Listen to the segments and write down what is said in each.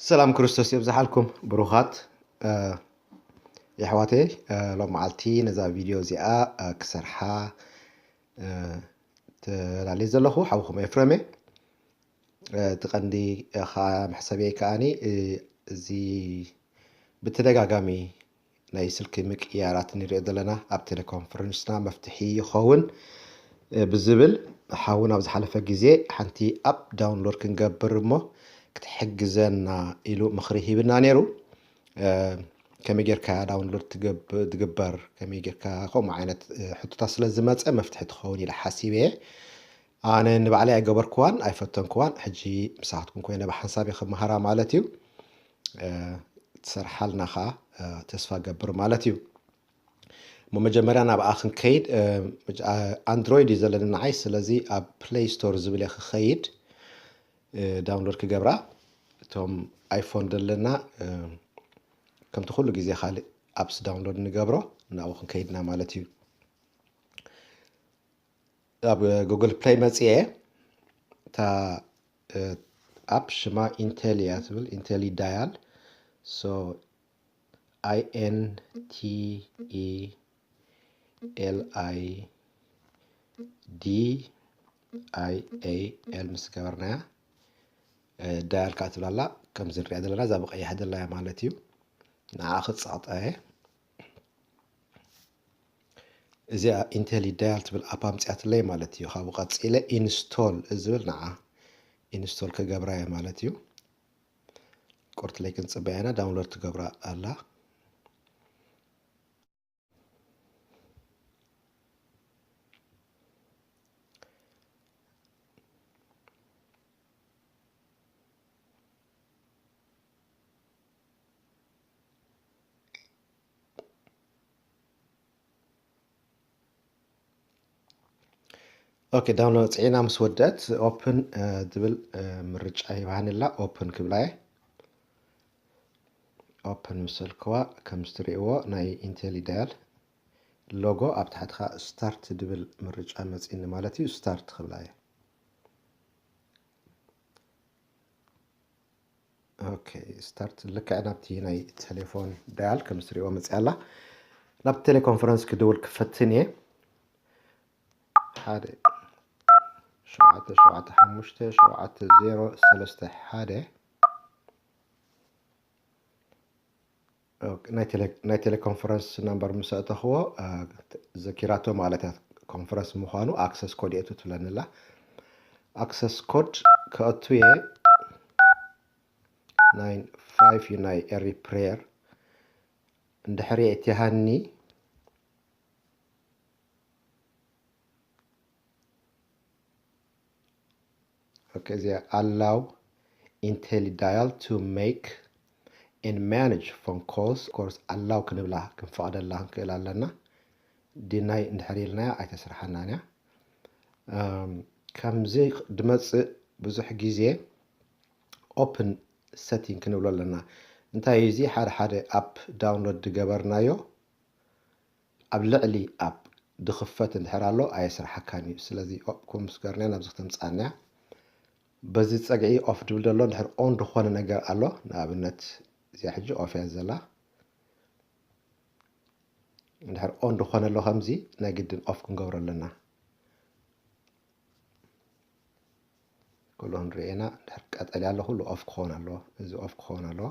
ሰላም ክርስቶስ የብዝሓልኩም ብሩኻት፣ እ፣ የሕዋተይ። እ፣ ሎም መዓልቲ ነዛ ቪድዮ እዚኣ፣ እ፣ ክሰርሓ፣ እ፣ ተላልየ ዘለኹ ሓውኹም ኤፍረም እየ። እ፣ እቲ ቀንዲ፣ እ፣ ኸዓ መሕሰብየይ ከዓኒ፣ እ፣ እዚ ብተደጋጋሚ ናይ ስልኪ ምቅያራት ንሪኦ ዘለና ኣብ ቴሌኮንፈረንስና መፍትሒ ይኸውን፣ እ፣ ብዝብል ሓውን ኣብ ዝሓለፈ ግዜ ሓንቲ ኣፕ ዳውንሎድ ክንገብር እሞ ክትሕግዘና ኢሉ ምኽሪ ሂብና ነይሩ። እ፣ ከመይ ጌርካ ዳውንሎድ ትገብ-፣ ትግበር፣ ከመይ ጌርካ ከምኡ ዓይነት፣ እ፣ ሕቶታት ስለ ዝመጸ መፍትሒ ትኸውን ኢለ ሓሲበ እየ። ኣነ ንባዕለይ ኣይገበርክዋን ኣይፈተንክዋን። ሕጂ ምሳኻትኩም ኮይነ ብሓንሳብ እየ ክመሃራ ማለት እዩ። እ፣ ትሰርሓልና ኸዓ፣ እ፣ ተስፋ ገብር ማለት እዩ። እሞ መጀመርያ ናብኣ ክንከይድ፣ እ፣ መጀ-፣ ኣ-፣ ኣንድሮይድ እዩ ዘለኒ ንዓይ። ስለዚ ኣብ ፕሌይ ስቶር ዝብል እየ ክኸይድ፣ እ፣ ዳውንሎድ ክገብራ። እቶም ኣይፎን ዘለና፣ እ፣ ከምቲ ኩሉ ግዜ ካልእ ኣፕስ ዳውንሎድ ንገብሮ፣ ናብኡ ክንከይድና ማለት እዩ። ኣብ ጉግል ፕሌይ መጽየ፣ እታ፣ እ፣ ኣፕ ሽማ ኢንቴሊ እያ ትብል፣ ኢንቴሊ ዳያል። ሶ፣ I N T E L I D I A L ምስ ገበርናያ፣ እ፣ ዳያል ከኣ ትብል ኣላ። ከምዚ ንሪኣ ዘለና እዛ ብቐይሕ ዘላያ ማለት እዩ። ንዓ ክጻቕጣ እየ። እዚኣ ኢንቴሊ ዳያል ትብል ኣፕ ኣምጺኣትለይ ማለት እዩ። ካብኡ ቀጺለ ኢንስቶል ዝብል ንዓ ኢንስቶል ክገብራ እየ ማለት እዩ። ቁርትለይ ክንጽበያ ኢና፣ ዳውንሎድ ትገብራ ኣላ። ኦኬ፣ ዳውንሎድ ጽዒና ምስ ወደት ኦፕን፣ እ፣ ዝብል፣ እ፣ ምርጫ ይባህኒ ኣላ። ኦፕን ክብላ እየ። ኦፕን ምስ በልክዋ ከምዚ ትርእይዎ ናይ ኢንቴሊ ዳያል ሎጎ ኣብ ታሕቲ ኸኣ ስታርት ዝብል ምርጫ መጺኒ ማለት እዩ። ስታርት ክብላ እየ። ኦኬ፣ ስታርት ልክዕ ናብቲ ናይ ቴሌፎን ዳያል ከም ትሪእዎ መፅያ ኣላ። ናብ ቴሌኮንፈረንስ ክድውል ክፈትን እየ። ሓደ ሸውዓተ ሸውዓተ ሓሙሽተ ሸውዓተ ዜሮ ሰለስተ ሓደ። ኦኬ፣ ናይ ቴሌ-፣ ናይ ቴሌኮንፈረንስ ናምበር ምስ ኣእተኽዎ፣ አ፣ ዘኪራቶ ማለት እያ። ኮንፈረንስ ምዃኑ ኣክሰስ ኮድ የእቱ ትብለኒ ኣላ። ኣክሰስ ኮድ ከእቱ እየ። ናይን ፋይቭ እዩ ናይ ኤሪ ፕሬየር። እንድሕሪ የእትያሃኒ፣ ኦኬ፣ እዚኣ ኣላው ኢንቴሊ ዳያል ቱ ሜክ ኤንድ ማኔጅ ፎን ኮልስ። ኮርስ ኣላው ክንብላ ክንፈቕደላ ክንክእል ኣለና። ዲናይ እንድሕር ኢልናያ ኣይተስርሓናን እያ። እም፣ ከምዚ ድመጽእ ብዙሕ ግዜ ኦፕን ሰቲንግ ክንብሎ ኣለና። እንታይ እዩ እዚ? ሓደ ሓደ ኣፕ ዳውንሎድ ዝገበርናዮ ኣብ ልዕሊ ኣፕ ድኽፈት እንድሕር ኣሎ ኣየስርሓካን እዩ። ስለዚ ኦፕ ኮምስ ገርና ናብዚ ክተምጻና እያ። በዚ ጸግዒ ኦፍ ድብል ዘሎ እንድሕር ኦን ዝኾነ ነገር ኣሎ፣ ንኣብነት እዚኣ ሕጂ ኦፍ እያ ዘላ። እንድሕር ኦን ዝኾነ ኣሎ ከምዚ ናይ ግድን ኦፍ ክንገብሮ ኣለና። ኩሉ ክንርኢ ኢና። እንድሕር ቀጠልያ ኣሎ ኩሉ ኦፍ ክኸውን ኣለዎ። እዚ ኦፍ ክኸውን ኣለዎ።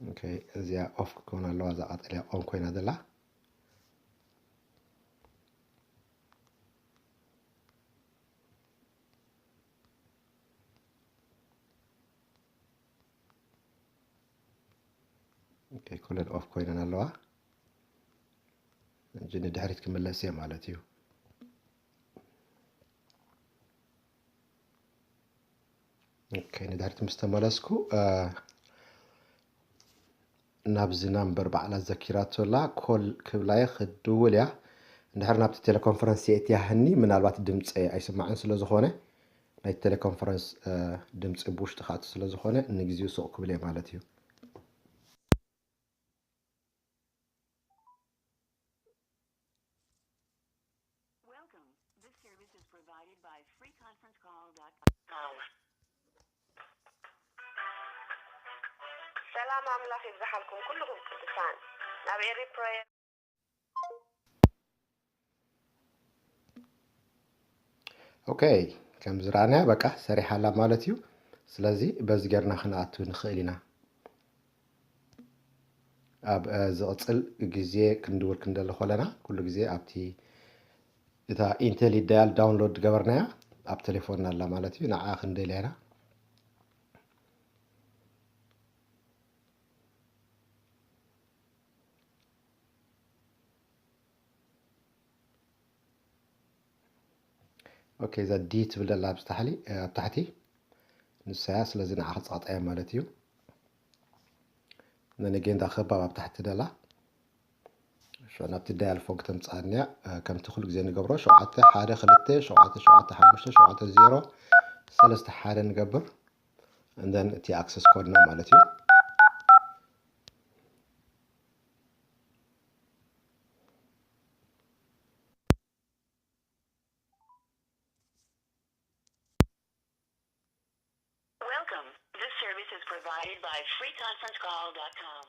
ኦኬ፣ እዚኣ ኦፍ ክትከውን ኣለዋ፣ እዛ ቀጠልያ ኦን ኮይና ዘላ። ኦኬ፣ ኩለን ኦፍ ኮይነን ኣለዋ። ሕጂ ንድሕሪት ክምለስ እየ ማለት እዩ። ኦኬ፣ ንድሕሪት ምስ ተመለስኩ፣ እ፣ ናብዚ ናምበር ባዕላ ዘኪራቶ ኣላ፣ ኮል ክብላ እየ፣ ክድውል እያ። እንድሕር ናብቲ ቴሌኮንፈረንስ የእትያህኒ፣ ምናልባት ድምፀይ ኣይስማዕን ስለ ዝኾነ፣ ናይ ቴሌኮንፈረንስ፣ እ፣ ድምፂ ብውሽጢ ክኣቱ ስለ ዝኾነ፣ ንግዜኡ ሱቕ ክብል እየ ማለት እዩ። ሰላም ኣምላኽ ይብዝሓልኩም ኩልኹም ቅዱሳን። ናብ ኤሪ ፕሮየር። ኦኬ፣ ከም ዝረኣናያ በቃ ሰሪሓላ ማለት እዩ። ስለዚ በዚ ጌርና ክንኣቱ ንኽእል ኢና። ኣብ ዝቕጽል ግዜ ክንድውል ክንደሊ ከለና ኩሉ ግዜ ኣብቲ እታ ኢንቴሊዳያል ዳውንሎድ ገበርናያ ኣብ ቴሌፎንና ኣላ ማለት እዩ። ንዓ ክንደልያ ኢና። ኦኬ፣ እዛ ዲ ትብል ደላ ኣብ ታሕቲ፣ ኣብ ታሕቲ ንሳያ። ስለዚ ንዓ ክጻቕጣያ ማለት እዩ። ነነጌንዳ ከባብ ኣብ ታሕቲ ደላ ሽዑ ናብቲ ዳያል ፎን ክተምጽኣንያ። ከምቲ ኩሉ ግዜ ንገብሮ ሸውዓተ ሓደ ክልተ ሸውዓተ ሸውዓተ ሓሙሽተ ሸውዓተ ዜሮ ሰለስተ ሓደ ንገብር። እንደን እቲ ኣክሰስ ኮድና ማለት እዩ። Welcome. This service is provided by free conference call dot com.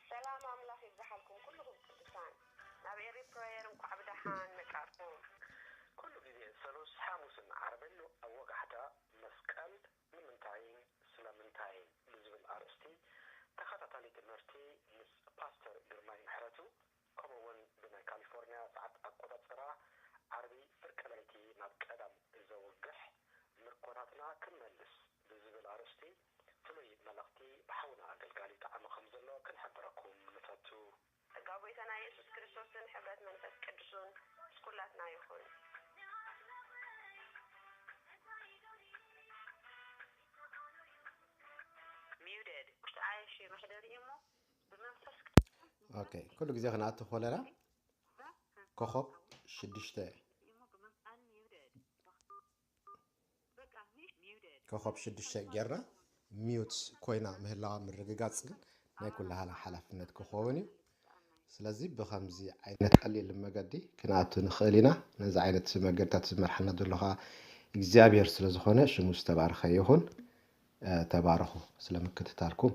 ሰላም ኣምላኽ ይብዝሓልኩም ኩልኹም ቅዱሳን። ናብ ኤሪ ፕሮየር እንኳዕ ብደሓን መጻእኩም። ኩሉ ግዜ ሰሉስ፣ ሓሙስን ዓርብን ኣብ ወጋሕታ፣ መስቀል ንምንታይን ስለምንታይን ብዝብል ኣርእስቲ ተኸታታሊ ትምህርቲ ምስ ፓስተር ግርማይ ምሕረቱ፣ ከምኡ እውን ብናይ ካሊፎርኒያ ሰዓት ኣቆጻጽራ ዓርቢ ፍርቂ ለይቲ ናብ ቀዳም ዘውግሕ ምርኮታትና ክንመልስ ብዝብል ኣርእስቲ ፍሉይ መልእኽቲ ብሓውና ኣገልጋሊ ጣዕሚ ከም ዘሎ ክንሕብረኩም ንፈቱ። ጸጋ ጎይታና የሱስ ክርስቶስን ሕብረት መንፈስ ቅዱስን ምስ ኩላትና ይኹን። ሚውደድ። ውሽጢ ዓየሽ መሕደሪ እሞ ብመንፈስ ኦኬ፣ ኩሉ ግዜ ክንኣቱ ከለና ኮኸብ ሽዱሽተ ኮኸብ ሽዱሽተ ጌርና ሚውት ኮይና ምህላዋ ምርግጋጽ ግን ናይ ኩላህና ሓላፍነት ክኸውን እዩ። ስለዚ ብኸምዚ ዓይነት ቀሊል መገዲ ክንኣቱ ንኽእል ኢና። ነዚ ዓይነት መገድታት ዝመርሓና ዘሎ ኸዓ እግዚኣብሔር ስለ ዝኾነ ሽሙ ዝተባረኸ ይኹን። እ፣ ተባረኹ ስለ ምክትታልኩም።